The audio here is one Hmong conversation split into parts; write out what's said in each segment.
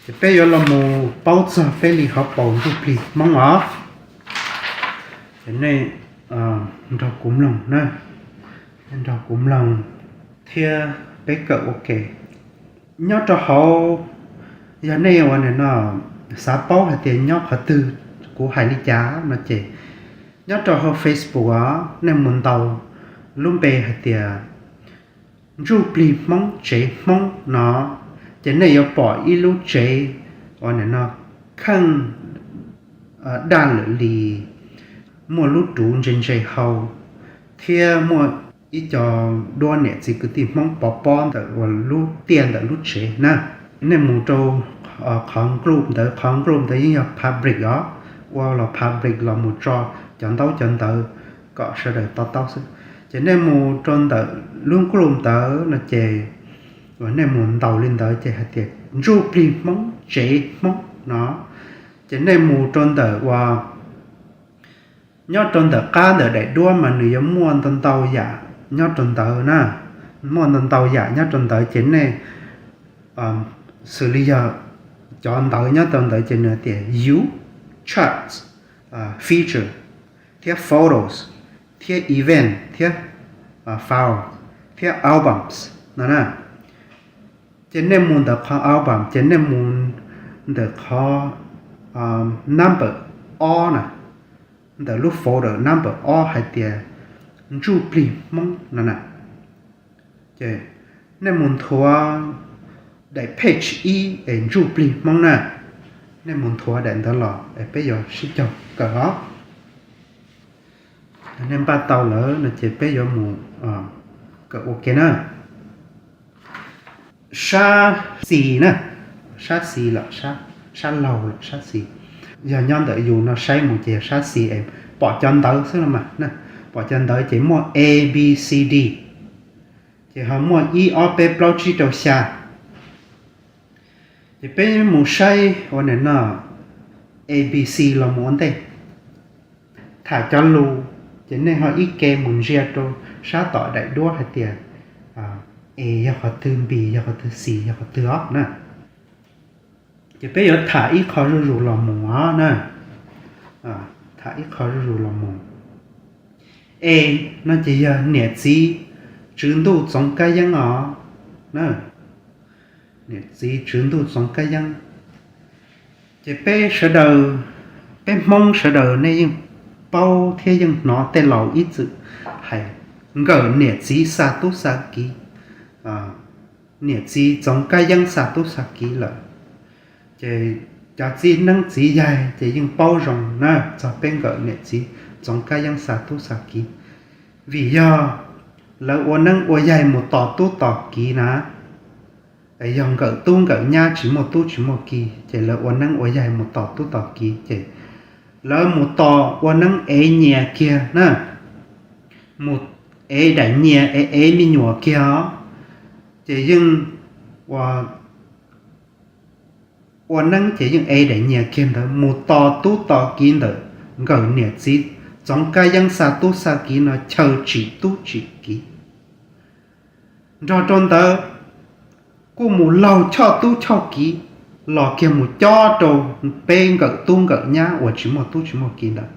Ces peb yuav los mus paub txog peb li hauv paus ntsuj plig Hmoob os. Ces nej nrog kuv mloog na, nrog kuv mloog thiab peb kawm ua ke. Nyob rau hauv, yog nej ua no xav paub hais tias nyob qhov twg, kuv hais li cas no ces nyob rau hauv Facebook os, nej mus ntaus lub npe hais tias ntsuj plig Hmoob tsev Hmoob no, ces nej yuav pom ib lub tsev uas nim no kheej daj lwm li, muaj lub ruv ntse ntse hau, thiab muaj ib co duab niam txiv kwv tij Hmoob pov pob ntawm uas lub tiaj ntawm lub tsev na. Nej mus rau qhov group ntawd, qhov group ntawd yeej yog public os, ua los public los mus tso cov ntaub cov ntawv kom sawv daws to taub xwb. Ces nej mus rau ntawm lub group ntawd no ces uas nej mus ntaus li ntawd ces hais tias ntsuj plig Hmoob tsev Hmoob no, ces nej mus rau ntawm uas nyob rau ntawm qab ntawm daim duab mas nws yuav muaj ntau ntau yam nyob rau ntawd na. Muaj ntau ntau yam nyob rau ntawd ces nej xws li yog cov ntawv nyob rau ntawd ces nws tias view, chat, feature, thiab photos, thiab event, thiab file, thiab albums no na. Ces nej mus ntawm qhov album ces nej mus ntawm qhov number ob na, ntawm lub folder number ob hais tias ntsuj plig Hmoob no na. Ces nej mus nthuav daim page ib es ntsuj plig Hmoob na, nej mus nthuav daim ntawd los es peb yuav sib caug kawm os. Nej npaj tau lawm no ces peb yuav mus kawm ua ke na. Sab xis na, sab xis los sab laug los sab xis, yog nyob ntawm yus no saib mus ces yog sab xis es pom cov ntawv xwb los mas, pom cov ntawv ces muaj A B C D, ces ho muaj ib ob peb plaub tsib rau xya. Ces peb mus saib ua nim no A B C los mus ua ntej. Tham cov lus, ces nej ho ib ke mus ntsia rau sab tom daim duab hais tias A yog qhov twg, B yog qhov twg, C yog qhov twg os na. Ces peb yuav tham ib qho zuj zus los mus os na. Tham ib qho zuj zus los mus. A no ces yog niam txiv tswv ntuj Txoov Kab Yeeb os na. Niam txiv tswv ntuj Txoov Kab Yeeb. Ces peb sawv daws, peb Hmoob sawv daws nej yeej paub thiab yeej hnov tej laus ib txwm hais nkawm niam txiv xa tub xa kiv, niam txiv Txoov Kab Yeeb xa tub xa kiv lawm. Ces cov txiv neeb txiv yaig ces yeej paub zoo na txog peb nkawm niam txiv Txoov Kab Yeeb xa tub xa kiv, vim yog lawv ua neeb ua yaig mus tos tub tos kiv na. Yog nkawm tub nkawm nyab tsis muaj tub tsis muaj kiv ces lawv ua neeb ua yaig mus tos tub tos kiv ces lawv mus tos ua neeb ev nyias kiag na, mus ev daim nyias ev ev me nyuam kiag os. Ces yeej ua ua neeb ces yeej ev daim nyias kiag ntawd mus tos tub tos kiv ntawm nkawm niam txiv Txoov Kab Yeeb xa tub xa kiv no chaw tsim tub tsim kiv. Nrog rau ntawd kuj mus laug choj tub choj kiv los kiag mus cob rau peb nkawm tub nkawm nyab uas tsis muaj tub tsis muaj kiv ntawd.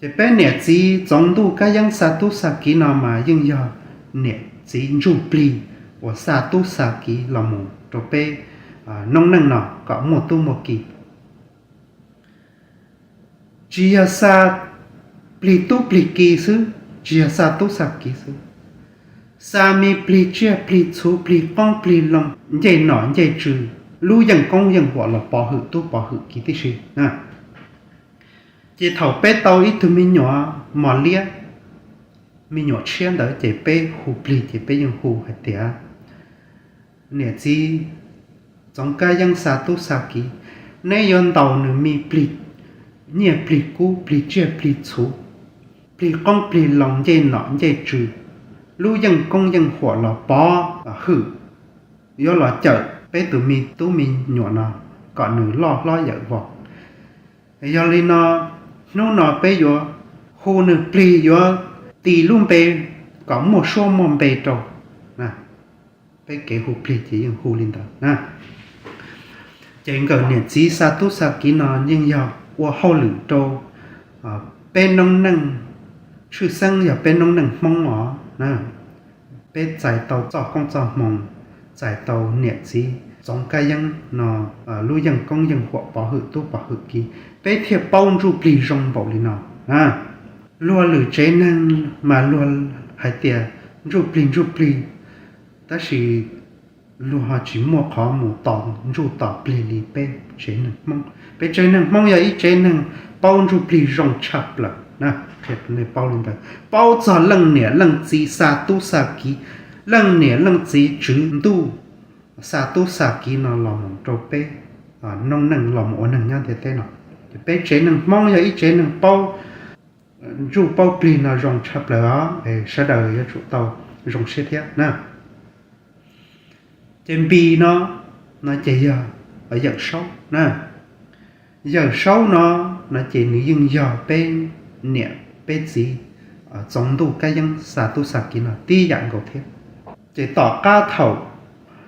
Ces peb niam txiv Txoov Ntuj Kab Yeeb xa tub xa kiv no mas yeej yog niam txiv ntsuj plig uas xa tub xa kiv los mus rau peb noob neej no kom muaj tub muaj kiv. Tsis yog xa plig tub plig kiv xwb, tsis yog xa tub xa kiv xwb, xa me plig tsiaj plig txhu plig qoob plig loo ncej nom ncej tswv, lub yeej koob yeej huam los pov hwm tub pov hwm kiv tib si. Ces thaum peb tau ib tug me nyuam mos liab, me nyuam tshiab ntawd ces peb hu plig ces peb yeej hu hais tias niam txiv Txoov Kab Yeeb xa tub xa kiv, neb yuav ntaus nws me plig nyiaj plig kub plig tsiaj plig txhu, plig qoob plig loo ncej nom ncej tswv, lub yeej koob yeej huam los pov hwm, yuav los cawm peb tus me tub me nyuam no kom nws loj hlob yawm vos. Yog li no, hnub no peb yuav hu nws plig yuav tis lub npe kom muaj suab muaj npe rau. Peb kev hu plig ces yeej hu li ntawd na. Ces nkawm niam txiv xa tub xa kiv no yeej yog ua hauj lwm rau peb noob neej, tshwj xeeb yog peb noob neej Hmoob os. Peb txais tau txoj koob txoj hmoo, txais tau niam txiv txoov kab yeeb no lub yeej koob yeej huam pov hwm tub pov hwm kiv, peb thiaj paub ntsuj plig zoo npaum li no. Luag lwm tsev neeg mas luag hais tias ntsuj plig ntsuj plig, tab sis luag ho tsis muaj qhov mus tos ntsuj tos plig li peb tsev neeg Hmoob. Peb tsev neeg Hmoob yog ib tsev neeg paub ntsuj plig zoo tshaj plaws na, qhia rau nej paub li ntawd, paub txog leej niam leej txiv xa tub xa kiv, leej niam leej txiv tswv ntuj xa tub xa kiv no los mus rau peb noob neej los mus ua neeg nyob ntiaj teb no. Peb tsev neeg Hmoob yog ib tsev neeg paub ntsuj paub plig no zoo tshaj plaws os, sawv daws yuav tsum tau zoo siab thiab na. Ces Npis no, no ces yog Yawm Saub na. Yawm Saub no, no ces nws yeej yog peb niam peb txiv txoov ntuj kab yeeb xa tub xa kiv no tib yam nkaus thiab. Ces tom qab thaum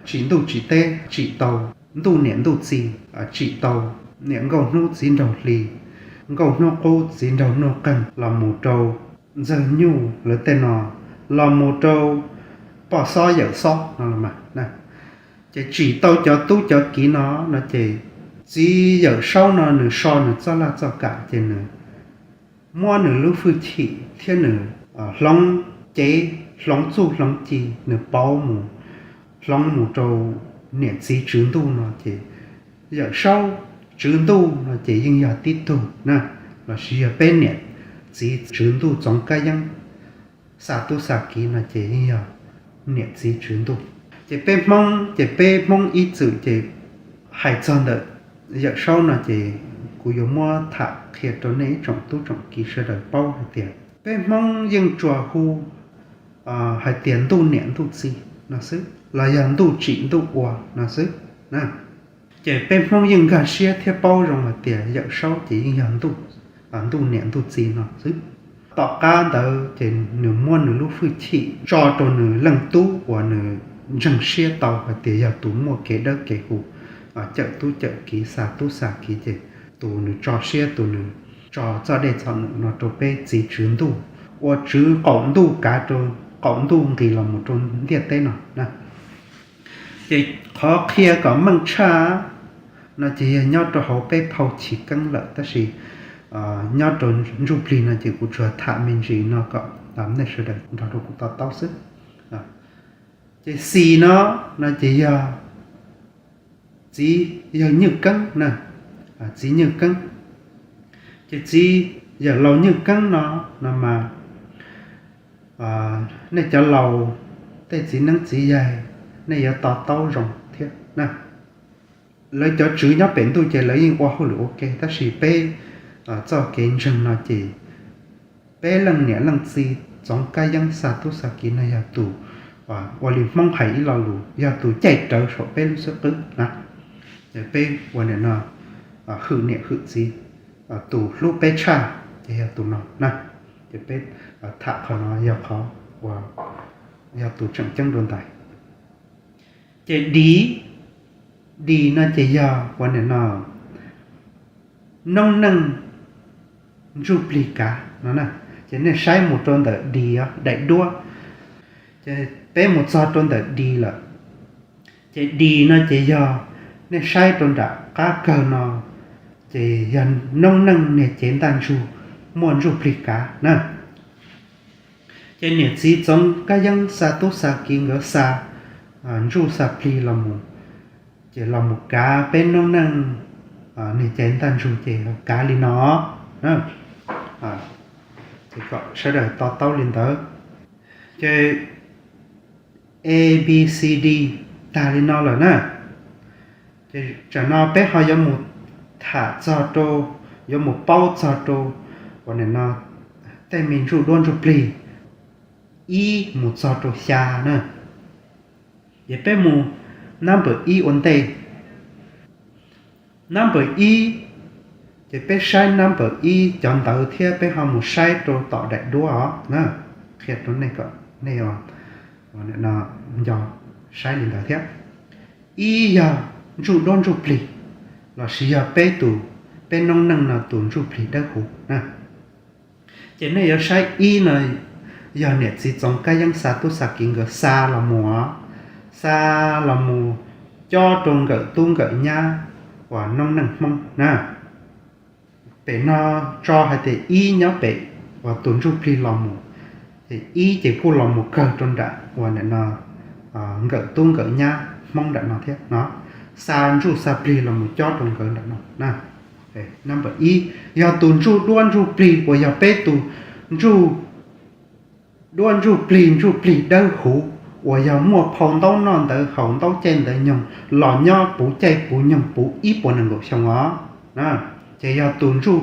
tsim ntuj tsim teb tsim tau ntuj niam ntuj txiv, tsim tau niam nkauj hnub txiv nraug hli, nkauj hnub qub txiv nraug nuj qeeg los mus rau ntxawg nyuj lawv tej no, los mus rau poj xob yawm xob no los mas, ces tsim tau cov tub cov kiv no, no ces txiv Yawm Saub no nws so nws txoj laj txoj kam ces nws muab nws lub hwj chim thiab nws hloov cev hloov txuj hloov ci nws pauv mus, hloov mus rau niam txiv tswv ntuj no ces Yawm Saub tswv ntuj no ces yeej yog tib tug na, lossis yog peb niam txiv tswv ntuj txoov kab yeeb xa tub xa kiv no ces yeej yog niam txiv tswv ntuj. Ces peb Hmoob ces peb Hmoob ib txwm ces hais txog ntawm Yawm Saub no ces kuv yuav muab tham qhia rau nej ib tsoom tub tsoom kiv sawv daws paub hais tias peb Hmoob yeej tsuas hu hais tias ntuj niam ntuj txiv no xwb los yog ntuj tsim ntuj ua no xwb. Ces peb Hmoob yeej nkag siab thiab paub zoo hais tias Yawm Saub ces yeej yog ntuj, ntuj niam ntuj txiv no xwb. Tom qab ntawd ces nws muab nws lub hwj chim tso rau nws leej tub uas nws ntseeg siab tau hais tias yog tus muaj kev dawb kev huv, cawm tub cawm kiv xa tub xa kiv ces tus nws tso siab tus nws tso txoj dej txom nyem no rau peb txiv tswv ntuj, ua tswv qaum ntuj kav rau qaum ntuj nqis los mus rau ntiaj teb no na. Ces qhov qhia kom meej tshaj no ces yog nyob rau hauv peb phau chiv keeb lawm, tab sis nyob rau ntsuj plig no ces kuv tsuas tham me ntsis no kom nej sawv daws nrog rau kuv to taub xwb. Ces xis no, no ces yog txiv yawg Nywj Keeb na, txiv Nywj Keeb. Ces txiv yawg laus Nywj Keeb no, no mas nej cov laus, tej txiv neeb txiv yaig, nej yuav to taub zoo thiab na. Lawv cov tswv nyob pem ntuj ces lawv yeej ua hauj lwm ua ke, tab sis peb txoj kev ntseeg no ces peb leej niam leej txiv txoov kab yeeb xa tub xa kiv no yog tus, ua li Hmoob hais ib lo lus, yog tus caij rawv saum peb lub xub qwb na. Ces peb ua niam no hwm niam hwm txiv, tus hlub peb tshaj ces yog tus no na. Ces peb tham qhov no yog qhov uas yog tus tseem ceeb dua ntais. Ces dis, dis no ces yog ua niam no noob neej ntsuj plig kav no na. Ces nej saib mus rau ntawm dis os, daim duab, ces peb mus txog rau ntawm dis lawm. Ces dis no ces yog nej saib rau nram qab kawg no, ces yog noob neej niag cev ntaj ntsug muaj ntsuj plig kav na. Ces niam txiv txoov kab yeeb xa tub xa kiv nkawd xa ntsuj xa plig los mus, ces los mus kav peb noob neej niag cev ntaj ntsug ces kav li no. Ces kom sawv daws to taub li ntawd. Ces A B C D tag li no lawm na. Ces tsam no peb ho yuav mus tham txog rau, yuav mus paub txog rau uas nim no tej me ntsuj duab ntsuj plig ib mus txog rau xya na. Ces peb mus number ib ua ntej. Number ib, ces peb saib number ib cov ntawv thiab peb ho mus saib rau tom daim duab os na. Qhia rau nej kom nej nco saib li ntawd thiab. Ib yog ntsuj duab ntsuj plig, lossis yog peb tus, peb noob neej no tus ntsuj plig dawb huv na. Ces nej yuav saib ib no yog niam txiv Txoov Kab Yeeb xa tub xa kiv nkawd xa los mus, xa los mus cob rau nkawm tub nkawm nyab uas noob neej Hmoob na. Pem no tso hais tias ib nyob pem uas tus ntsuj plig los mus, ces ib ces kuj los mus kawg rau nram uas nim no nkawm tub nkawm nyab Hmoob nram no thiab no, xa ntsuj xa plig los mus cob rau nkawd nram no na. Number ib, yog tus ntsuj duab ntsuj plig uas yog peb tus ntsuj duab ntsuj plig, ntsuj plig dawb huv uas yog muaj phau ntaub noj ntawv haus, ntaub caij ntawv nyoog los nyob puv caij puv nyoog puv ib puas nees nkaum xyoo os. Ces yog tus ntsuj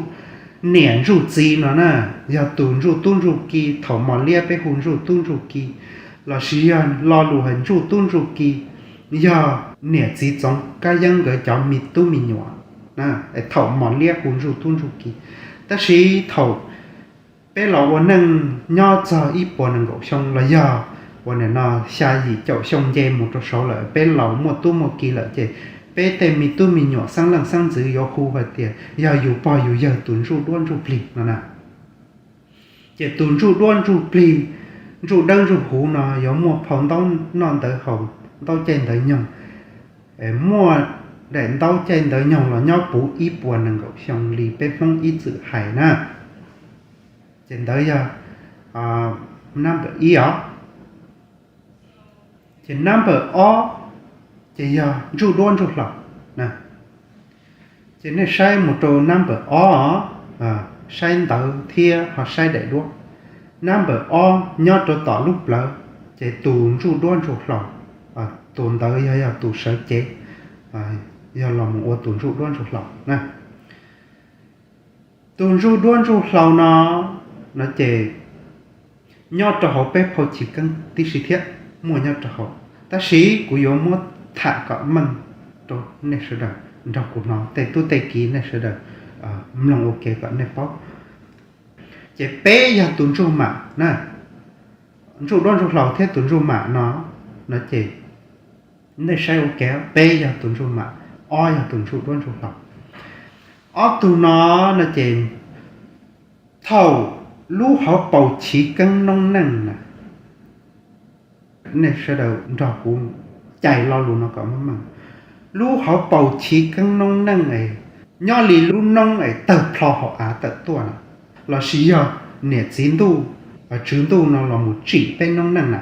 niam ntsuj txiv no na, yog tus ntsuj tub ntsuj ki, thaum mos liab peb hu ntsuj tub ntsuj ki, lossis yog lo lus hais ntsuj tub ntsuj ki, yog niam txiv Txoov Kab Yeeb nkawd cov me tub me nyuam, thaum mos liab hu ntsuj tub ntsuj ki. Tab sis thaum peb los ua neej nyob txog ib puas nees nkaum xyoo los yog uas nim no xya yim caum xyoo nce mus rau saud lawm, peb laus muaj tub muaj ki lawm ces peb tej me tub me nyuam xeeb leej xeeb ntxwv yuav hu hais tias yog yus pog yus yawg tus ntsuj duab ntsuj plig no na. Ces tus ntsuj duab ntsuj plig, ntsuj dawb ntsuj huv no yuav muaj phau ntaub noj ntawv haus, ntaub caij ntawv nyoog, muaj daim ntaub caij ntawv nyoog los nyob puv ib puas nees nkaum xyoo li peb Hmoob ib txwm hais na. Ces ntawd yog number ib os. Ces number ob, ces yog ntsuj duab ntsuj hlaus. Ces nej saib mus rau number ob, saib ntawv thiab ho saib daim duab. Number ob nyob rau tom lub plawv, ces tus ntsuj duab ntsuj hlaus, tus ntawd yog, yog tus sawv cev, yog los mus ua tus ntsuj duab ntsuj hlaus na. Tus ntsuj duab ntsuj hlaus no, no ces nyob rau hauv peb phau chiv keeb tib si thiab, muaj nyob rau hauv, tab sis kuv yuav muab tham kom meej rau nej sawv daws nrog kuv hnov, tej tub tej kiv nej sawv daws mloog ua ke kom nej paub. Ces peb yog tus ntsuj mam na, ntsuj duab ntsuj hlaus thiab tus ntsuj mam no, no ces nej saib ua ke, peb yog tus ntsuj mam, ob yog tus ntsuj duab ntsuj hlaus. Ob tug no, no ces thaum lub hauv paus chiv keeb noob neej na, nej sawv daws nrog kuv cais lo lus no kom meej meej. Lub hauv paus chiv keeb noob neej es nyob li lub noob es tawg plho hauv av tawm tuaj na, lossis yog niam txiv ntuj, tswv ntuj no los mus tsim peb noob neej na,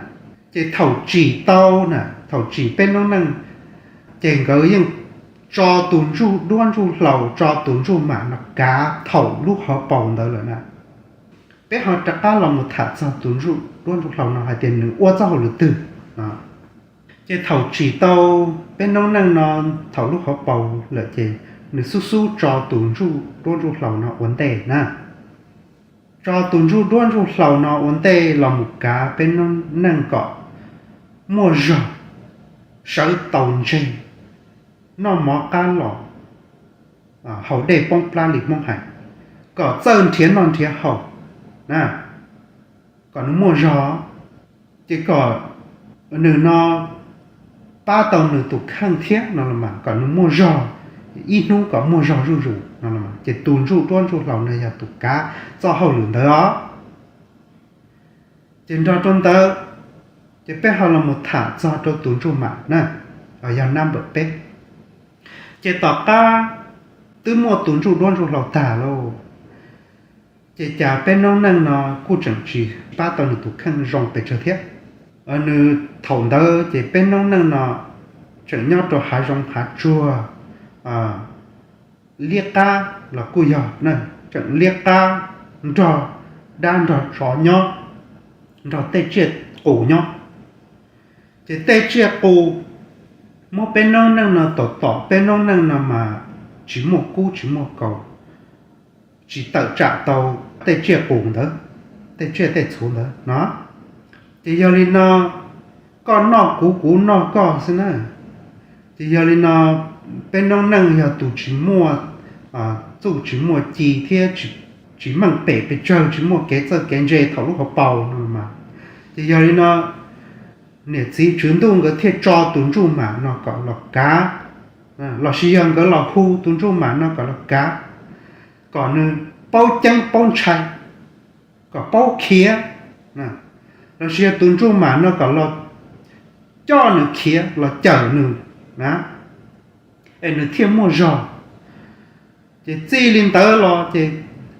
ces thaum tsim tau na, thaum tsim peb noob neej, ces nkawd yeej tso tus ntsuj duab ntsuj hlaus, tso tus ntsuj mam no kav thaum lub hauv paus ntawd lawm na. Peb ho rov qab los mus tham txog tus ntsuj duab ntsuj hlaus no hais tias nws ua txoj hauj lwm twg. Ces thaum tsim tau peb noob neej no, thaum lub hauv paus lawm ces nws xub xub tso tus ntsuj duab ntsuj hlaus no ua ntej na. Tso tus ntsuj duab ntsuj hlaus no ua ntej los mus kav peb noob neej kom muaj zog, sawv tau ntseg, noj mov qab los, haus dej poob plab li Hmoob hais, kom txawj nrhiav noj nrhiav haus na, kom nws muaj zog, ces kom nws no pab tau nws tus kheej thiab no los mas kom nws muaj zog, ib hnub kom muaj zog zuj zus no los mas. Ces tus ntsuj duab ntsuj hlaus no yog tus kav txoj hauj lwm ntawd os. Ces nrog rau ntawd, ces peb ho los mus tham txog rau tus ntsuj mam na, yog number peb. Ces tom qab twb muaj tus ntsuj duab ntsuj hlaus tag lauj, ces cas peb noob neej no kuj tseem tsis pab tau nws tus kheej zoo pes tsawg thiab. Nws thaum ntawd ces peb noob neej no tseem nyob rau hav zoov hav tsuag, liab qab los kuj yog, tseem liab qab nrog dab nrog tsov nyob, nrog tej tsiaj qus nyob. Ces tej tsiaj qus muab peb noob neej no tom tom, peb noob neej no mas tsis muaj kub tsis muaj kaus, tsis tawm tsam tau tej tsiaj qus ntawd, tej tsiaj tej txhu ntawd no. Ces yog li no, koj noj kuv, kuv noj koj xwb na. Ces yog li no, peb noob neej yog tus tsis muaj txuj tsis muaj ci thiab tsis meej pem pes tsawg, tsis muaj kev txawj kev ntse thaum lub hauv paus no mas. Ces yog li no, niam txiv tswv ntuj nkawd thiaj tso tus ntsuj mam no kom los kav Lossis yog nkawd los hu tus ntsuj mam no kom los kav, kom nws paub ceeb paub ntshai, kom paub khiav, lossis yog tus ntsuj mam no kom los coj nws khiav los cawm nws na, es nws thiaj muaj zog. Ces txij li ntawd los ces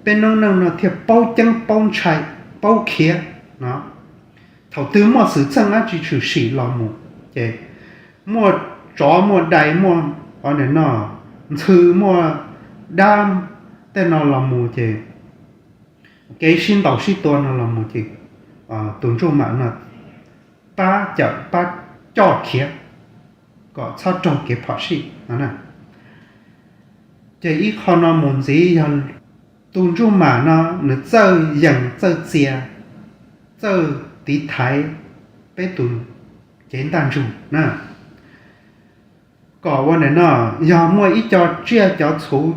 peb noob neej no thiaj paub ceeb paub ntshai, paub khiav no. Thaum twg muaj xwm txheej dab tsi tshwm sim los mus ces muaj tsov muaj dais muaj, o, no, ntxhw muaj dab tej no los mus ces kev sib ntaus sib tua no los mus ces tus ntsuj mam no pab cawm pab coj khiav kom txhob raug kev phom sij no. Ces ib qho no mus ntxiv yog tus ntsuj mam no nws txawj yees txawj txia, txawj tiv thaiv peb tus cev ntaj ntsug na, kom ua ntawm no yog muaj ib co tsiaj cov txhuv,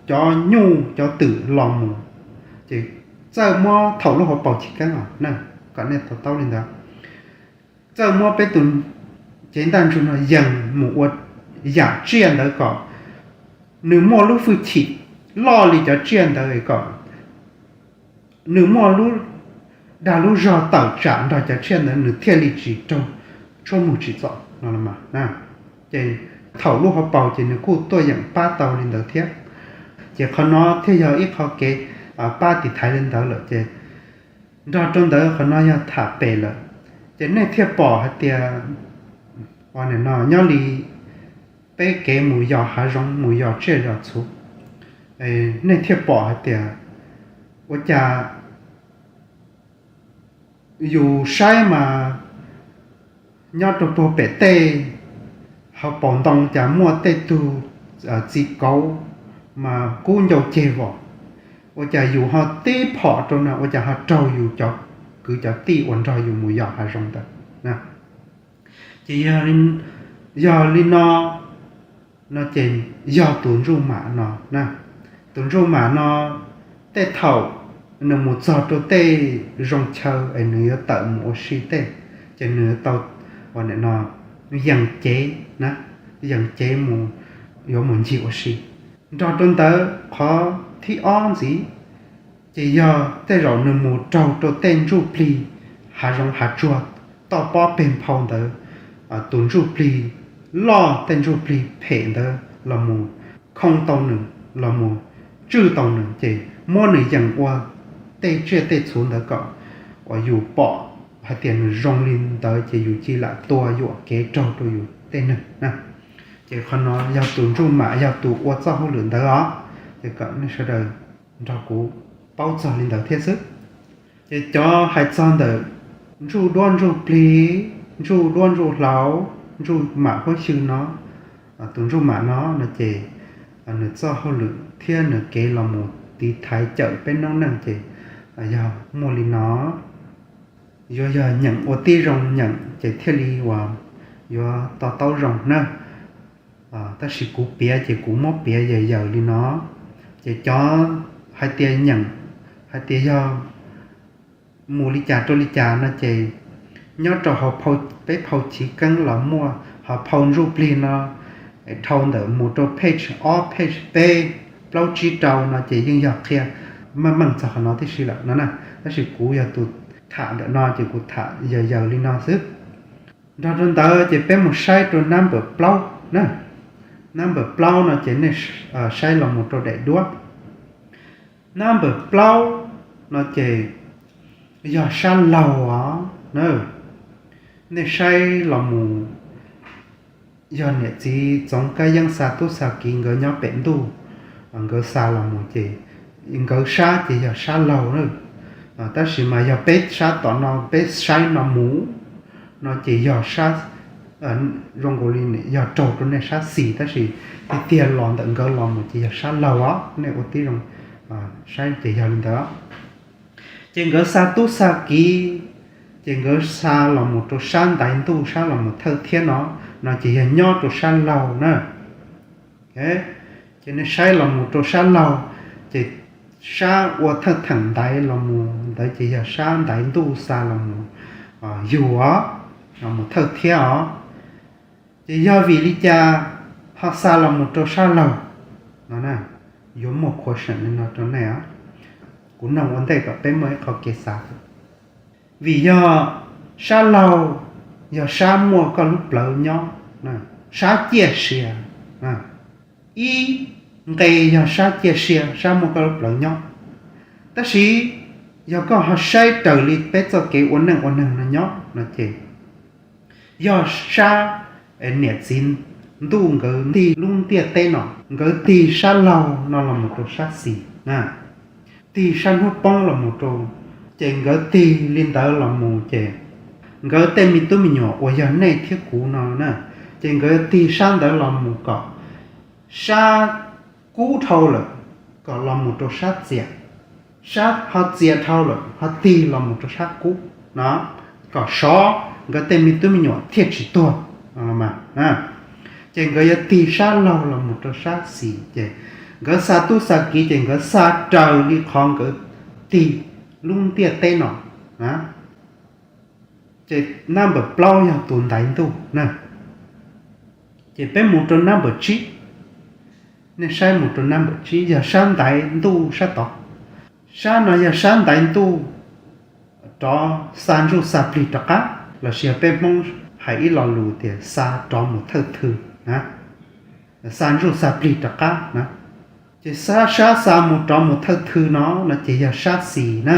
cov nyuj cov twm los mus ces txawj muab thaum lub hauv paus chiv keeb os, kom nej to taub li ntawd. Txawj muab peb tus cev ntaj ntsug no yees mus ua yam tsiaj ntawd kom nws muaj lub hwj chim loj li cov tsiaj ntawd kom nws muaj lub dag lub zog tawm tsam nrog cov tsiaj ntawd nws thiaj li tsis raug tshuaj mug tsim txom no. Ces thaum lub hauv paus ces nws kuj tuaj yeem pab tau li ntawd thiab. Ces qhov no thiaj yog ib qho kev pab tiv thaiv li ntawd lawm ces nrog rau ntawd qhov no yog tham pem lawm. Ces nej thiaj pom hais tias, ua ntawm no nyob li peb kev mus yos hav zoov mus yos tsiaj yos txhu, nej thiaj pom hais tias ua cas yus saib mas nyob rau puag pem tej hauv paus ntoo cas muaj tej tug txiv kauv mas kub ncau ceg vos, ua cas yus ho tib phom rau no ua cas ho raug yus cov kwv cov tij uas nrog yus mus yos hav zoov ntawd. Ces yog li no, no ces yog tus ntsuj mam no na. Tus ntsuj mam no tej thaum nws mus txog rau tej zoo chaw es nws yuav tawm mus ua si tej, ces nws yuav tau, ua ntawm no, yees cev na, yees cev mus, yuav mus ncig ua si. Nrog rau ntawd qhov thib ob ntxiv ces yog tej zaum nws mus raug rau tej ntsuj plig hav zoov hav tsuag toj pob peg nphau ntawd, tus ntsuj plig loj tej ntsuj plig phem ntawd los mus khoo tau nws, los mus tswj tau nws ces muab nws yees ua tej tsiaj tej txhu ntawd kom uas yus pom hais tias nws zoo li ntawd ces yus cia li lam tua yuam kev raug rau yus tej neeg na. Ces qhov no yog tus ntsuj mam yog tus ua txoj hauj lwm ntawd os. Ces kom nej sawv daws nrog kuv paub txog li ntawd thiab xwb. Ces cov hais txog ntawm ntsuj duab ntsuj plig, ntsuj duab ntsuj hlauv, ntsuj mam huab xyw no, tus ntsuj mam no no ces nws txoj hauj lwm thiab nws kev los mus tiv thaiv cawm peb noob neej ces yog muaj li no. Yuav yog nyeem ua tib zoo nyeem ces thiaj li uas yuav to taub zoo na. Tab sis kuv piav ces kuv muab piav yawm yawm li no. Ces cov hais tias nyeem, hais tias yog mus li cas rau li cas no ces nyob rau hauv peb phau chiv keeb los muaj, hauv phau ntsuj plig no, dhau ntawm mus rau page ob page peb plaub tsib rau no ces yeej yog qhia meej meej txog qhov no tib si lawm no na. Tab sis kuv yog tus tham ntawm no ces kuv tham yawm yawm li no xwb. Nrog rau ntawd ces peb mus saib rau number plaub na. Number plaub no ces nej saib los mus rau daim duab. Number plaub no ces yog sab laug os na. Nej saib los mus, yog niam txiv Txoov Kab Yeeb xa tub xa kiv nkawd nyob pem ntuj, nkawd xa los mus ces nkawd sab ces yog sab laug na. Tab sis mas yog peb sab tom no peb saib no mus no ces yog sab, zoo nkaus li yog raug rau nej sab xis tab sis tiag tiag los ntawm nkawd los mus ces yog sab laug os. Nej ua tib zoo saib ces yog li ntawd. Ces nkawd xa tub xa kiv, ces nkawd xa los mus rau sab ntaiv ntuj sab los mus thawj thiab no, no ces yog nyob rau sab laug na. Ces nej saib los mus rau sab laug, ces sab ua thawj theem ntaiv los mus ntawd ces yog sab ntaiv ntuj xa los mus yug os, los mus thawj thiab os. Ces yog vim li cas ho xa los mus rau sab laug no, yuav muaj question li no rau nej os. Kuv nug ua ntej kom peb muaj ib qho kev xav. Vim yog sab laug yog sab muaj koj lub plawv nyob, sab ciaj sia, ib nqe yog sab ciaj sia, sab muaj koj lub plawv nyob. Tab sis yog koj ho saib raws li peb txoj kev ua neej ua neeg no nyob no ces yog sab niam txiv ntuj nkawd tig lub ntiaj teb no, nkawd tig sab laug no los mus rau sab xis, tig sab hnub poob los mus rau, ces nkawd tig li ntawd los mus ces nkawd tej me tub me nyuam uas yog nej thiab kuv no na, ces nkawd tig sab ntawd los mus kom sab kub dhau lawm kom los mus rau sab txias, sab ho txias dhau lawm ho tig los mus rau sab kub no, kom sov nkawd tej me tub me nyuam thiaj tsis tuag. Ces nkawd yuav tig sab laug los mus rau sab xis ces nkawd xa tub xa kiv ces nkawd xa raws li qhov nkawd tig lub ntiaj teb no. Ces number plaub yog tus ntaiv ntuj na. Ces peb mus rau number tsib. Nej saib mus rau number tsib yog sab ntaiv ntuj sab tod. Sab no yog sab ntaiv ntuj rov xa ntsuj xa plig rov qab, los sis yog peb Hmoob hais ib lo lus tias xa rov mus thawj thw, xa ntsuj xa plig rov qab na. Ces sab, sab xa mus rov mus thawj thw no no ces yog sab xis na.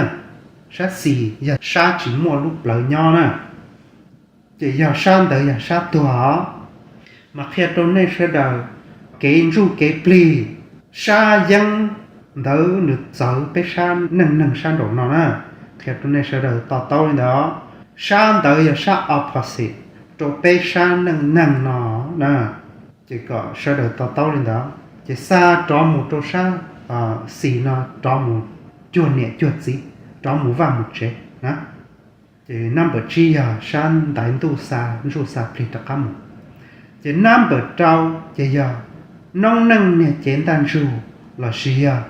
Sab xis yog sab tsis muaj lub plawv nyob na. Ces yog sab ntawd yog sab tuag os. Mas qhia rau nej sawv daws kev ntsuj kev plig, sab yeeb ntawd nws txawv peb sab neej neeg sab nraum no na. Qhia rau nej sawv daws to taub li ntawd. Sab ntawd yog sab opposite rau peb sab neej neeg no na. Ces kom sawv daws to taub li ntawd ces xa rov mus rau sab xis no, rov mus cuag niam cuag txiv, rov mus vaj mus tsev na. Ces number tsib yog sab ntaiv ntuj xa ntsuj xa plig rov qab mus. Ces number rau ces yog noob neej niag cev ntaj ntsug los sis yog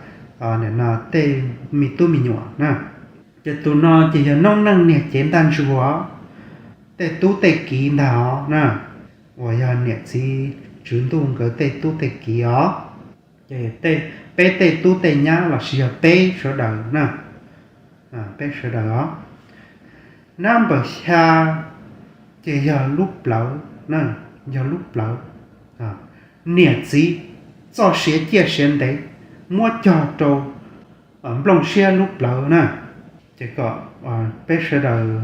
tej me tub me nyuam na. Ces tus no ces yog noob neej niag cev ntaj ntsug os, tej tub tej kiv ntag os na, uas yog niam txiv tswv ntuj nkawd tej tub tej kiv os. Ces peb tej tub tej nyab los sis yog peb sawv daws na, peb sawv daws os. Number xya ces yog lub plawv, yog lub plawv, niam txiv txoj sia ciaj sia ntev muab cog rau nplooj siab lub plawv na. Ces kom peb sawv daws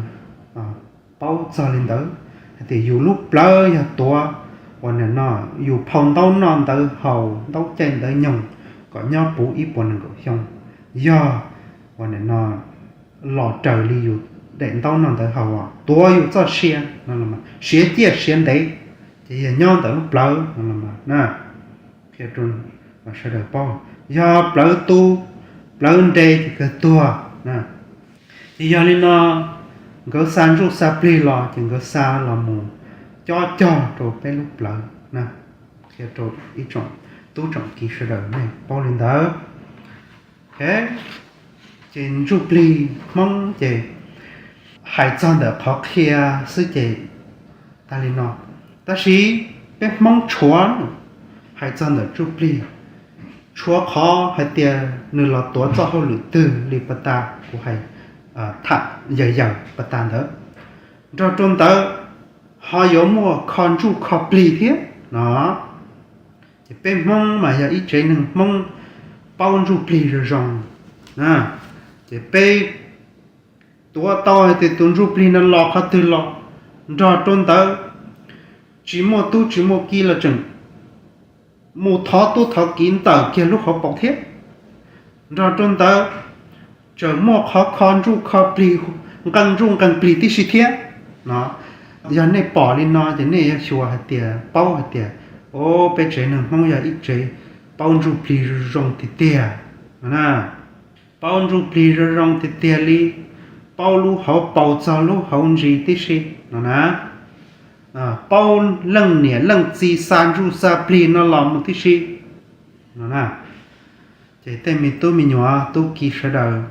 paub txog li ntawd, hais tias yus lub plawv yog tuav uas nim no yus phau ntaub noj ntawv haus ntaub caij ntawv nyoog kom nyob puv ib puas nees nkaum xyoo, yog uas nim no los raws li yus daim ntaub noj ntawv haus, tuav yus txoj sia, siav ciaj siav ntev, ces yog nyob ntawm lub plawv no na. Qhia rau sawv daws paub, yog plawv tu, plawv nres ces kawg tuag. Ces yog li no, nkawd xa ntsuj xa plig los ces nkawd xa los mus cob cog rau peb lub plawv na. Qhia rau ib tsoom tub tsoom kiv sawv daws nej paub li ntawd. Ces ntsuj plig Hmoob ces hais txog ntawm qhov qhia xwb ces tas li no. Tab sis peb Hmoob tshuav, hais txog ntawm ntsuj plig, tshuav qhov hais tias nws los tuav txoj hauj lwm twg li pas tas kuv hais tham yawg yawg pas tas ntawd. Nrog rau ntawd ho yuav muaj kho ntsuj kho plig thiab no. Ces peb Hmoob mas yog ib tsev neeg Hmoob paub ntsuj plig zoo zoo. Ces peb tuav tau hais tias tus ntsuj plig no los qhov twg los, nrog rau ntawd tsis muaj tub tsis muaj kiv los tseem mus thov tub thov kiv ntawm kiag lub hauv paus thiab. Nrog rau ntawd tseem muaj qhov kho ntsuj kho plig, nqee ntsuj nqee plig tib si thiab no. Yog nej pom li no ces nej yuav xyuas hais tias paub hais tias, o, peb tsev neeg Hmoob yog ib tsev paub ntsuj plig zoo tiag tiag. Paub ntsuj plig zoo zoo tiag tiag li, paub lub hauv paus txog lub hauv ntsis tib si no na. Paub leej niam leej txiv xa ntsuj xa plig no los mus tib si no na. Ces tej me tub me nyuam tub kiv sawv daws,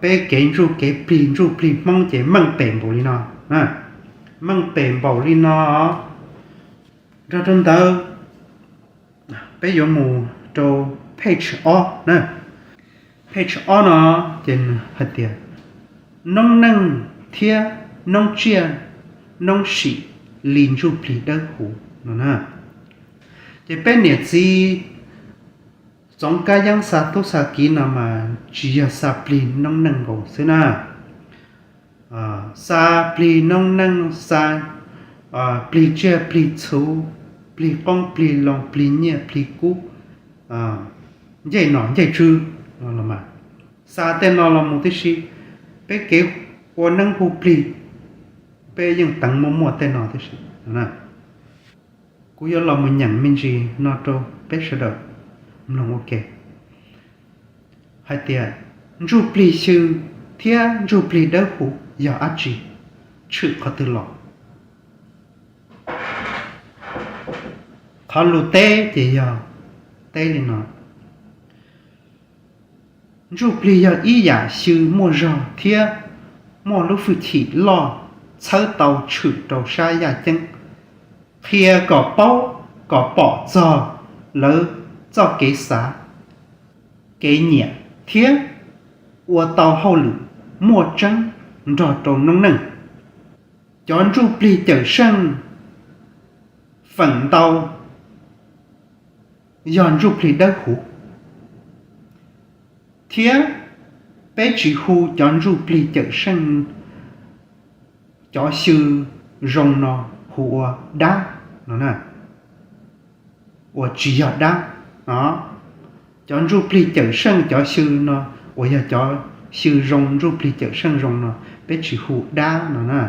peb kev ntsuj kev plig ntsuj plig Hmoob ces meej pem npaum li no, meej pem npaum li no. Nrog rau ntawd Peb yuav mus rau page ob na. Page ob no ces nws hais tias noob neej thiab noob tsiaj noob sim li ntsuj plig dawb huv no na. Ces peb niam txiv Txoov Kab Yeeb xa tub xa kiv no mas tsis yog xa plig noob neej nkaus xwb na. Xa plig noob neej, xa plig tsiaj plig txhu, plig qoob plig loo, plig nyiaj plig kub, ncej nom ncej tswv, xa tej no los mus tib si. Peb kev ua neeb hu plig, peb yeej teev muaj muaj tej no tib si. Kuv yuav los mus nyeem me ntsis no rau peb sawv daws mloog ua ke. Hais tias ntsuj plig xyw thiab ntsuj plig dawb huv yog dab tsi, tshwm qhov twg los? Qhov lus teb ces yog teb li no: ntsuj plig yog ib yam xyw muaj zog thiab muaj lub hwj chim loj, txhawb tau tshwm rau sab yaj ceeb, qhia kom paub, kom pom txog lawv txoj kev xav, kev nyiam thiab ua tau hauj lwm muaj tseeb nrog rau noob neej. Cov ntsuj plig cawm seej feem ntau yog ntsuj plig dawb huv, thiab peb tsis hu cov ntsuj plig cawm seej, cov xyw zoo no hu ua dab no, uas tsis yog dab. Cov ntsuj plig cawm seej cov xyw no uas yog cov xyw zoo, ntsuj plig cawm seej zoo no peb tsis hu dab no na,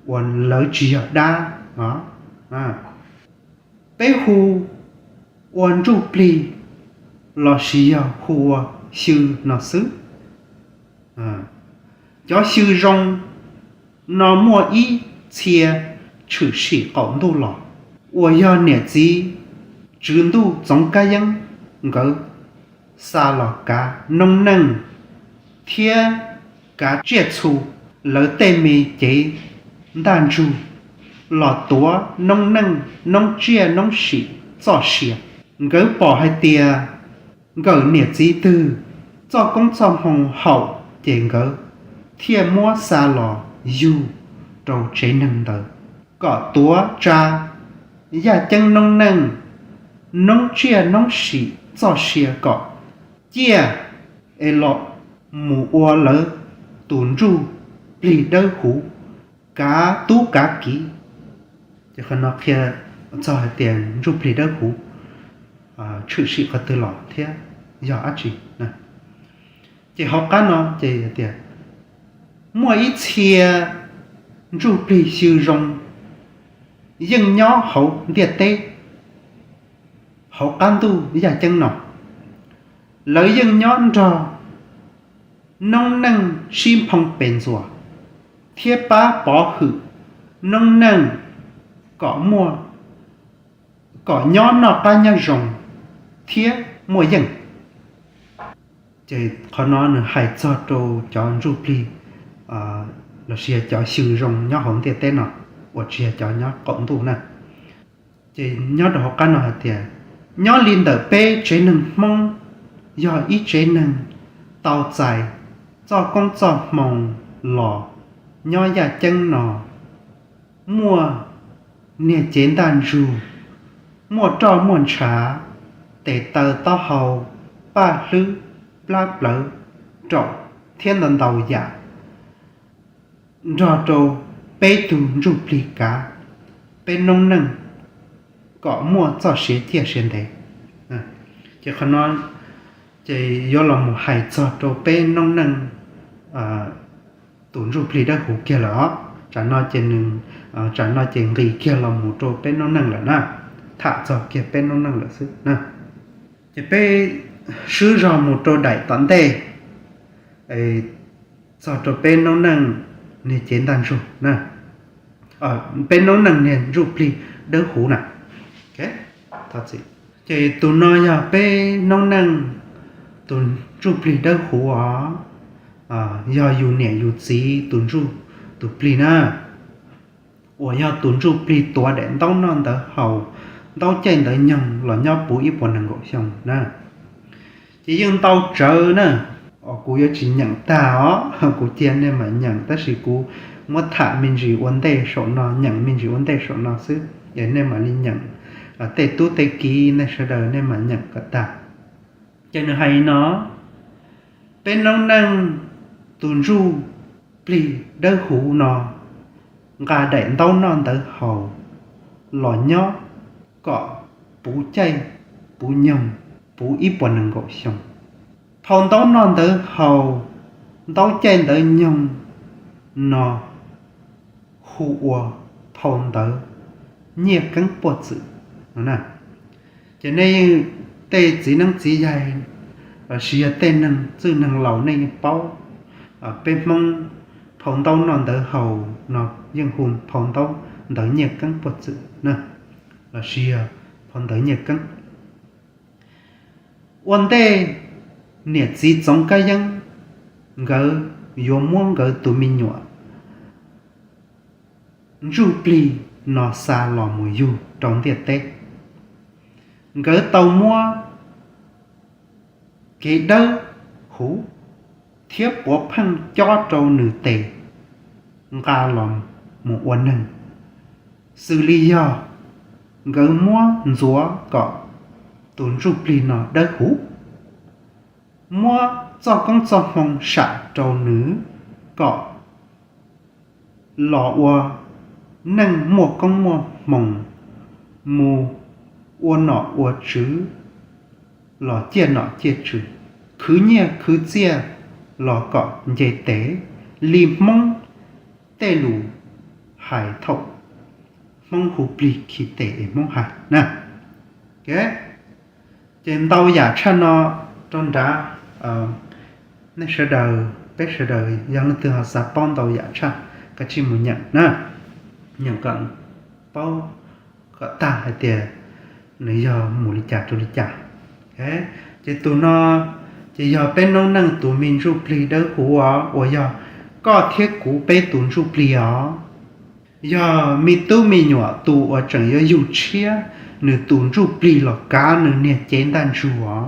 uas lawv tsis yog dab. Peb hu ua ntsuj plig lossis yog hu ua xyw no xwb. Cov xyw zoo no muaj ib txhia tshwm sim qaum ntuj los, uas yog niam txiv Tswv Ntuj Txoov Kab Yeeb nkawd xa los kav noob neej thiab kav tsiaj txhu, lawv tej me cev ntaj ntsug los tuav noob neej noob tsiaj noob sim txoj sia. Nkawd pom hais tias nkawm niam txiv twg txoj koob txoj hmoo haum ces nkawd thiaj muab xa los yug rau tsev neeg ntawd kom tuav tsa yaj ceeb noob neej, noob tsiaj noob sim txoj sia kom ciaj es los mus ua lawv tus ntsuj plig dawb huv kav tub kav kiv. Ces qhov no qhia txog hais tias ntsuj plig dawb huv tshwm sim qhov twg los thiab yog dab tsi. Ces hauv qab no ces tias muaj ib txhia ntsuj plig xyw zoo yeej nyob hauv ntiaj teb, hauv qab ntuj yaj ceeb no. Lawv yeej nyob nrog noob neej sib nphoo pes ntxuas thiab pab pov hwm noob neej kom muaj, kom nyob noj qab nyob zoo thiab muaj yeej. Ces qhov no nws hais txog rau cov ntsuj plig lossis yog cov xyw zoo nyob hauv ntiaj teb no, uas tsis yog cov nyob qaum ntuj na. Ces nyob rau hauv qab no hais tias nyob li ntawm peb tsev neeg Hmoob yog ib tsev neeg tau txais txoj koob txoj hmoo los nyob yaj ceeb no, muaj niag cev ntaj ntsug, muaj roj muaj ntshav, tes taw taub hau, paj hlwb, plab plawv, raum thiab ntau ntau yam nrog rau peb tug ntsuj plig kav peb noob neej kom muaj txoj sia ciaj sia ntev. Ces qhov no ces yuav los mus hais txog rau peb noob neej tus ntsuj plig dawb huv kiag lawm os. Tsam no ces nws, tsam no ces nqis kiag los mus rau peb noob neej lawm na, tham txog kiag peb noob neej lawm xwb na. Ces peb swb zog mus rau daim tom ntej, txog rau peb noob neej niag cev ntaj ntsug na, peb noob neej niag ntsuj plig dawb huv na. Ces tus no yog peb noob neej tus ntsuj plig dawb huv os, yog yus niam yus txiv tus ntsuj, tus plig na, uas yog tus ntsuj plig tuav daim ntaub noj ntawv haus, ntaub caij ntawd nyoog los nyob puv ib puas nees nkaum xyoo na. Ces yeej ntau tsawv na, kuv yuav tsis nyeem tag os, kuv cia nej mam nyeem, tab sis kuv muab tham me ntsis ua ntej saum no, nyeem me ntsis ua ntej saum no xwb es nej mam li nyeem, tej tub tej kiv nej sawv daws nej mam nyeem kom tag. Ces nws hais li no: Peb noob neej tus ntsuj plig dawb huv no nqa daim ntaub noj ntawv haus los nyob kom puv caij puv nyoog puv ib puas nees nkaum xyoo. Phau ntaub noj ntawv haus, ntaub caij ntawv nyoog no hu ua phau ntawv nyiaj keeb puaj txwm no na. Ces nej tej txiv neeb txiv yaig los sis yog tej neeg txwj neeg laus nej yeej paub, peb Hmoob phau ntaub noj ntawv haus no yeej hu phau ntaub ntawv nyiaj keeb puaj txwm na, los sis yog phau ntawv nyiaj keeb. Ua ntej niam txiv Txoov Kab Yeeb nkawd yuav muab nkawd tus me nyuam ntsuj plig no xa los mus yug rau ntiaj teb, nkawd tau muab kev dawb huv thiab puav pheej cob rau nws tes nqa los mus ua neeg, xws li yog nkawd muab ntxuav kom tus ntsuj plig no dawb huv, muab txoj koob txoj hmoo sam rau nws kom los ua neej muaj koob muaj hmoo, mus ua nom ua tswv los ciaj nom ciaj tswv, khwv nyiaj khwv txiaj los kom nce tes li Hmoob tej lus hais thaum Hmoob hu plig khi tes es Hmoob hais na. Ces ntau yam tshaj no rau nrad, nej sawv daws, peb sawv daws yog leej twg ho xav paub ntau yam tshaj, kav tsij mus nyeem na, nyeem kom paub kom tag hais tias nws yog mus li cas rau li cas. Ces tus no ces yog peb noob neej tus me ntsuj plig dawb huv os, uas yog koj thiab kuv peb tus ntsuj plig os. Yog me tub me nyuam tus uas tseem yuav yug tshiab, nws tus ntsuj plig los kav nws niag cev ntaj ntsug os.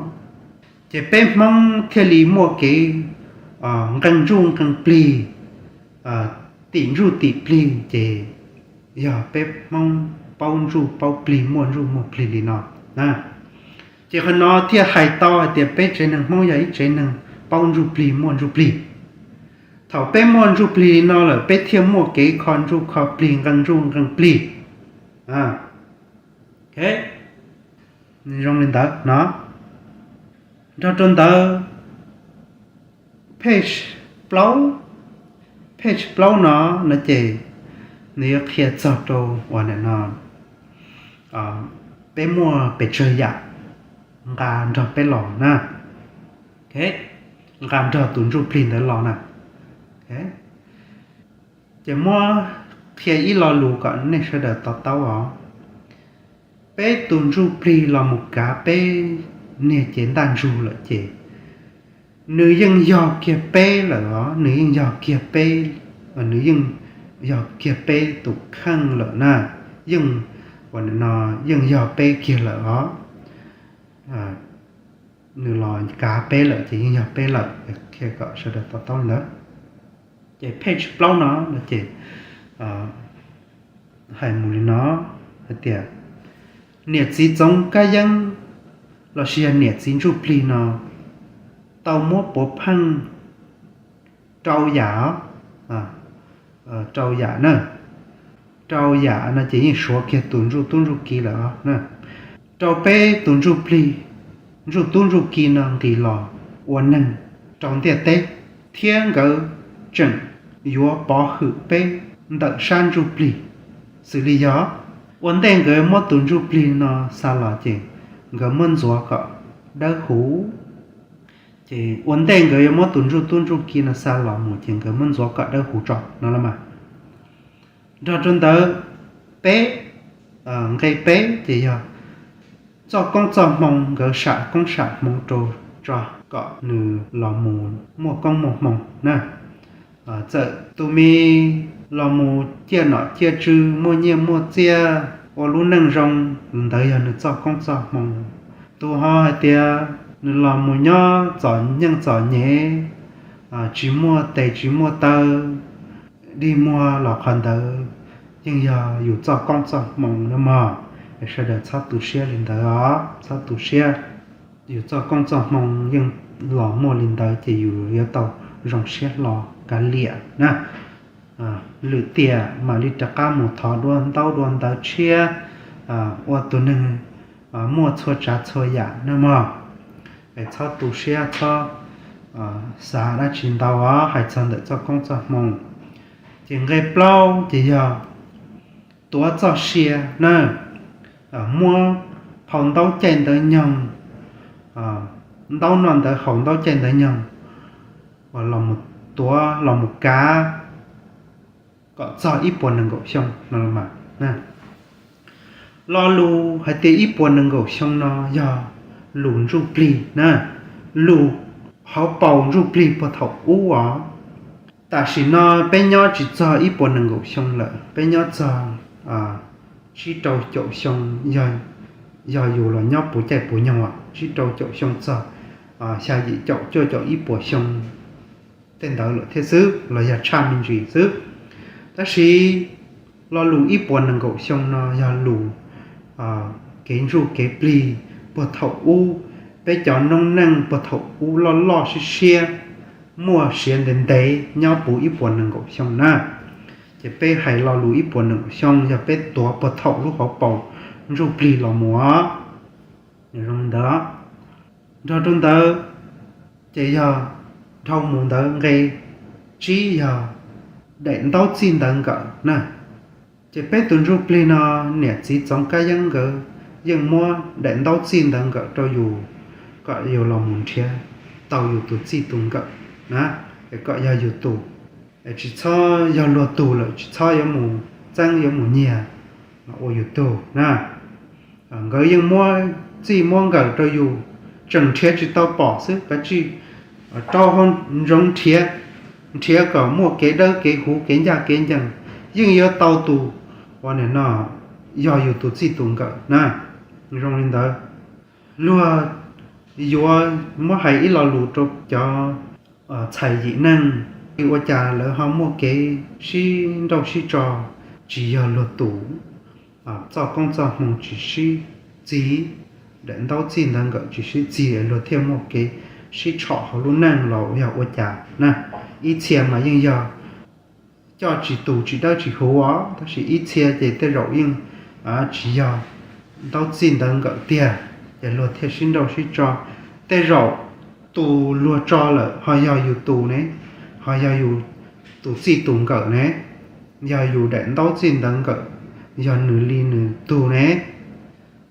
Ces peb Hmoob thiaj li muaj kev nqee ntsuj nqee plig, tim ntsuj tim plig, ces yog peb Hmoob paub ntsuj paub plig, muaj ntsuj muaj plig li no na. Ces qhov no thiaj hais tau hais tias peb tsev neeg Hmoob yog ib tsev neeg paub ntsuj plig muaj ntsuj plig. Thaum peb muaj ntsuj plig li no lawm peb thiaj muaj kev kho ntsuj kho plig, nqee ntsuj nqee plig. Zoo li ntawd no. Nrog rau ntawd, page plaub, page plaub no no ces nws yuav qhia txog rau uas nim no peb muaj pes tsawg yam nqa nrog peb los na, nqa nrog tus ntsuj plig ntawd los na. Ces muab qhia ib lo lus kom nej sawv daws to taub os. Peb tus ntsuj plig los mus kav peb niag cev ntaj ntsug lawm ces nws yeej yog kiag peb lawm os, nws yeej yog kiag peb, nws yeej yog kiag peb tus kheej lawm na, yeej, uas nim no yeej yog peb kiag lawm os. Nws los kav peb lawm ces yeej yog peb lawm, qhia kom sawv daws to taub li ntawd. Ces page plaub no no ces hais mus li no hais tias, niam txiv Txoov Kab Yeeb lossis yog niam txiv ntsuj plig no tau muab puav pheej rau yam, rau yam na, rau yam no ces yeej suav kiag tus ntsuj tub ntsuj ki lawm os. Rau peb tus ntsuj plig, ntsuj tub ntsuj ki no nqis los ua neeg rau ntiaj teb, thiab nkawd tseem yuav pov hwm peb ntawm sab ntsuj plig. Xws li yog ua ntej nkawd muab tus ntsuj plig no xa los ces nkawd muab ntxuav kom dawb huv. Ces ua ntej nkawd yuav muab tus ntsuj tub ntsuj ki no xa los mus ces nkawd muab ntxuav kom dawb huv tso no los mas. Nrog rau ntawd, peb, nqe peb ces yog txoj koob txoj hmoo, nkawd sam koob sam hmoo rau tso kom nws los mus muaj koob muaj hmoo na. Txawm tus me los mus ciaj nom ciaj tswv, muaj nyiaj muaj txiaj, ua lub neej zoo, ntawd yog nws txoj koob txoj hmoo. Tus ho hais tias nws los mus nyob txom nyem txom nyem, tsis muaj tes tsis muaj taw, dig muag los qhov ntawd yeej yog yus txoj koob txoj hmoo na mog. Sawv daws txhob tu siab li ntawd os, txhob tu siab. Yus txoj koob txoj hmoo yeej los muaj li ntawd ces yus yuav tau zoo siab hlo kav liam na. Lwm tiam mam li rov qab mus thov dua ntaub dua ntawv tshiab, ua tus neeg muaj txhua tsav txhua yam na mog. Es txhob tu siab, txhob xav dab tsi ntau os, hais txog ntawm txoj koob txoj hmoo. Ces nqe plaub ces yog tuav txoj sia na, muab phau ntaub caij ntawv nyoog, ntaub noj ntawv haus ntaub caij ntawv nyoog, los mus tuav los mus kav kom txog ib puas nees nkaum xyoo no los mas. Lo lus hais tias ib puas nees nkaum xyoo no yog lus ntsuj plig na, lus hauv paus ntsuj plig puag thaum ub os. Tam sim no peb nyob tsis txog ib puas nees nkaum xyoo lawm, peb nyob txog tsib rau caum xyoo, yog yus los nyob puv caij puv nyoog, tsib rau caum xyoo txog xya yim caum cuaj caum ib puas xyoo tej ntawd lawm thiab xwb, los yog tshaj me ntsis xwb. Tab sis lo lus ib puas nees nkaum xyoo no yog lus kev ntsuj kev plig puag thaum ub, peb cov noob neej puag thaum ub loj loj siab siab, muaj siav ntev ntev nyob puv ib puas nees nkaum xyoo na. Ces peb hais lo lus ib puas nees nkaum xyoo yog peb tuav puag thaum lub hauv paus ntsuj plig los mus os. Zoo li ntawd, nrog rau ntawd ces yog dhau mus ntawd nqe tsib yog daim ntaub txij ntawv nkawm na. Ces peb tus ntsuj plig no niam txiv Txoov Kab Yeeb nkawd yeej muab daim ntaub txij ntawv nkawm rau yus kom yus los mus nrhiav tau yus tus txij tus nkawm na, es kom yog yus tus, es tsis txhob yog luag tus lawm tsis txhob yuav mus txeeb yuav mus nyiag los ua yus tug na. Nkawd yeej muab txij muab nkawm rau yus, tseem nrhiav tsis tau pom xwb, kav tsij rau hauv ntsoov nrhiav, nrhiav kom muaj kev dawb kev huv kev ncaj kev ncees, yeej yuav tau tus uas nim no yog yus tus txij tus nkawm na. Zoo li ntawd, luag yuav muab hais ib lo lus rau cov txhais yim neeg, ua cas lawv ho muaj kev sib nrauj sib tso, tsis yog luag tus, txoj koob txoj hmoo tsis sib txig, daim ntaub txij ntawv nkawm tsis sib txig es luag thiaj muaj kev sib tshom hauv lub neej los yog ua cas na. Ib txhia mas yeej yog coj tsis tus tsis dawb tsis huv os, tab sis ib txhia ces tej zaum yeej tsis yog ntaub txij ntawv nkawm tiag, ces luag thiaj sib nrauj sib tso. Tej zaum tus luag tso lawm ho yog yus tus ne, ho yog yus tus txij tus nkawm ne, yog yus daim ntaub txij ntawv nkawm, yog nws li nws tug ne.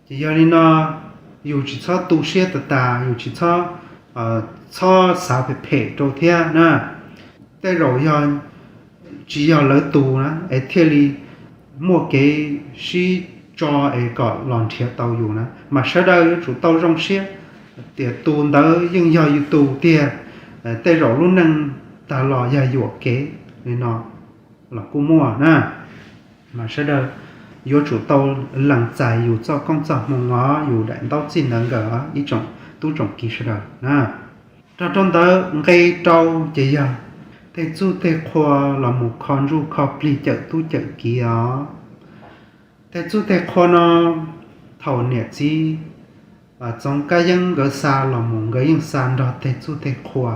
Ces yog li no, yus tsis txhob tu siab tas tas, yus tsis txhob, txhob xav phem phem rau thiab na. Tej zaum yog tsis yog lawv tus na es thiaj li muaj kev sib tso es kom los nrhiav tau yus na, mas sawv daws yuav tsum tau zoo siab tias tus ntawd yeej yog yus tus tiag. Tej zaum lub neej tag los yog yuam kev li no los kuj muaj na. Mas sawv daws yuav tsum tau lees txais yus txoj koob txoj hmoo os, yus daim ntaub txij ntawv nkawm os ib tsoom tub tsoom kiv sawv daws na. Nrog rau ntawd nqe rau ces yog tej txuj tej qhua los mus kho ntsuj kho plig cawm tub cawm kiv os. Tej txuj tej qhua no thaum niam txiv Txoov Kab Yeeb nkawd xa los mus nkawd yeej xa nrog tej txuj tej qhua,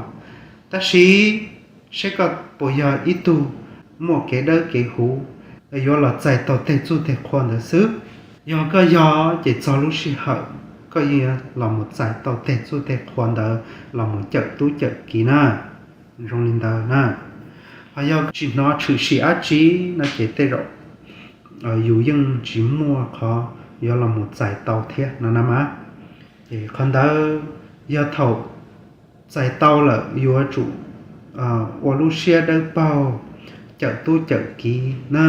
tab sis seb koj puas yog ib tug muaj kev dawb kev huv yuav los txais tau tej txuj tej qhua ntawd xwb. Yog koj yog ces txog lub sij hawm koj yeej yuav los mus txais tau tej txuj tej qhua ntawd los mus cawm tub cawm kiv na. Zoo li ntawd na, ho yog tsis hnov tshwm sim dab tsi no ces tej zaum yus yeej tsis muaj qhov yuav los mus txais tau thiab no na mas. Ces qhov ntawd yog thaum txais tau lawm yuav tsum ua lub siab dawb paug, cawm tub cawm kiv na,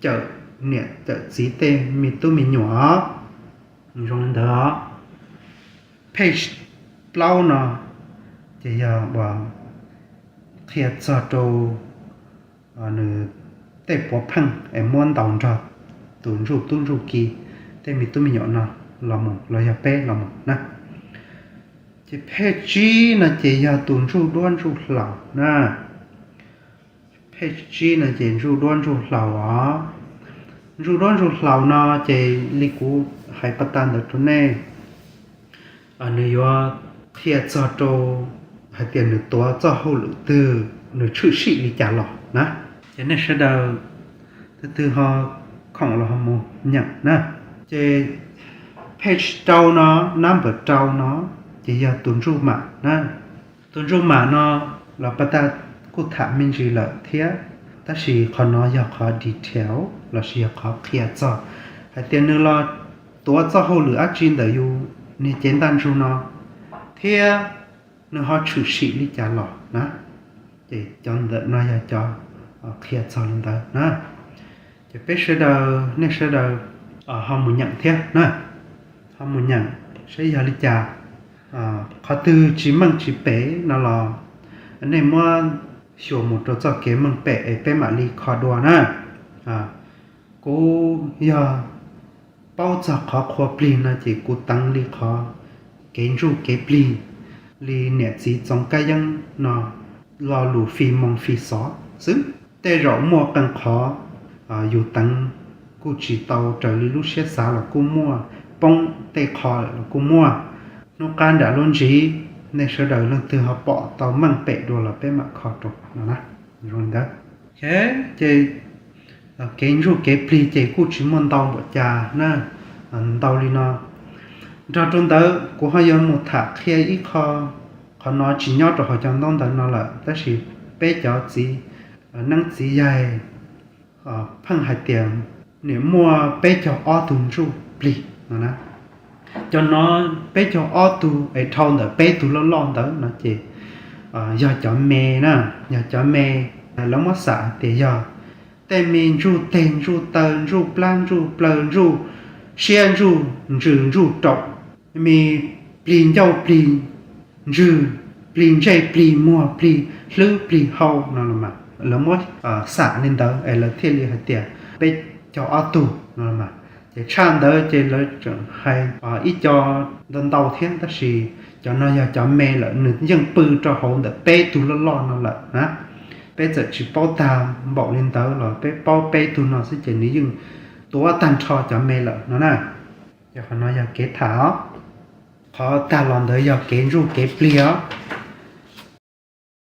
cawm niam cawm txiv tej me tub me nyuam os. Zoo li ntawd os. Page plaub no ces yog uas qhia txog rau nws tej puav pheej es muab ntaus nrog tus ntsuj tub ntsuj ki, tej me tub me nyuam no los mus los yog peb los mus na. Ces phej tsib no ces yog tus ntsuj duab ntsuj hlaus na. Phej tsib no ces ntsuj duab ntsuj hlaus os. Ntsuj duab ntsuj hlaus no ces li kuv hais pas tag ntawd rau nej, nws yuav qhia txog rau hais tias nws tuav txoj hauj lwm twg, nws tshwm sim li cas los na. Ces nej sawv daws twg twg ho khoom los ho mus nyeem na. Ces phej rau no, nab npawm rau no, ces yog tus ntsuj mam na. Tus ntsuj mam no los pas tag kuj tham me ntsis lawm thiab, tab sis qhov no yog qhov detail lossis yog qhov qhia txog hais tias nws los tuav txoj hauj lwm dab tsi ntawm yus niag cev ntaj ntsug no, thiab nws ho tshwm sim li cas los na. Ces cov ntawm no yog cov qhia txog li ntawd na. Ces peb sawv daws, nej sawv daws ho mus nyeem thiab na. Ho mus nyeem saib yog li cas. Qhov twg tsis meej tsis pem no los nej muab xyuas mus rau txoj kev meej pem es peb mam li kho dua na. Kuv yog paub txog qhov qhua plig no ces kuv teev li qhov kev ntsuj kev plig li niam txiv Txoov Kab Yeeb no lo lus fij moo fij xov xwb. Tej zaum muaj qee qhov yus teev kuj tsis tau raws li lub siab xav los kuj muaj, poob tej qho los kuj muaj. Hnub qab nram lub ntsis nej sawv daws leej twg ho pom tau meej pem dua los peb mam kho rau no na. Zoo li ntawd. Ces kev ntsuj kev plig ces kuj tsis muaj ntau npaum cas na, ntau li no. Nrog rau ntawd kuv ho yuav mus tham qhia ib qho, qhov no tsis nyob rau hauv cov ntaub ntawv no lawm tab sis peb cov txiv neeb txiv yaig pheej hais tias nws muaj peb caug ob tug ntsuj plig no na. Cov no peb caug ob tug es dhau ntawm peb tug loj loj ntawd no ces yog cov me na, yog cov me. Lawv muab xam hais tias yog tej me ntsuj teg ntsuj taw ntsuj plab ntsuj plaws ntsuj siab ntsuj ntsws ntsuj raum, me plig ncauj plig ntswg, plig ntsej plig muag plig hlwb plig hau no los mas lawv muab xam li ntawd es lawv thiaj li hais tias peb caug ob tug no los mas. Ces tshaj ntawd ces lawv tseem hais ib co ntau ntau thiab tab sis cov no yog cov me lawm, nws yeej pw rau hauv ntawm peb tug loj loj no lawm na. Peb txawm tsis paub tag npaum li ntawd los peb paub peb tug no xwb ces nws yeej tuav tag nrho cov me lawm no na. Ces qhov no yog kev tham os. Qhov tag los ntawd yog kev ntsuj kev plig os.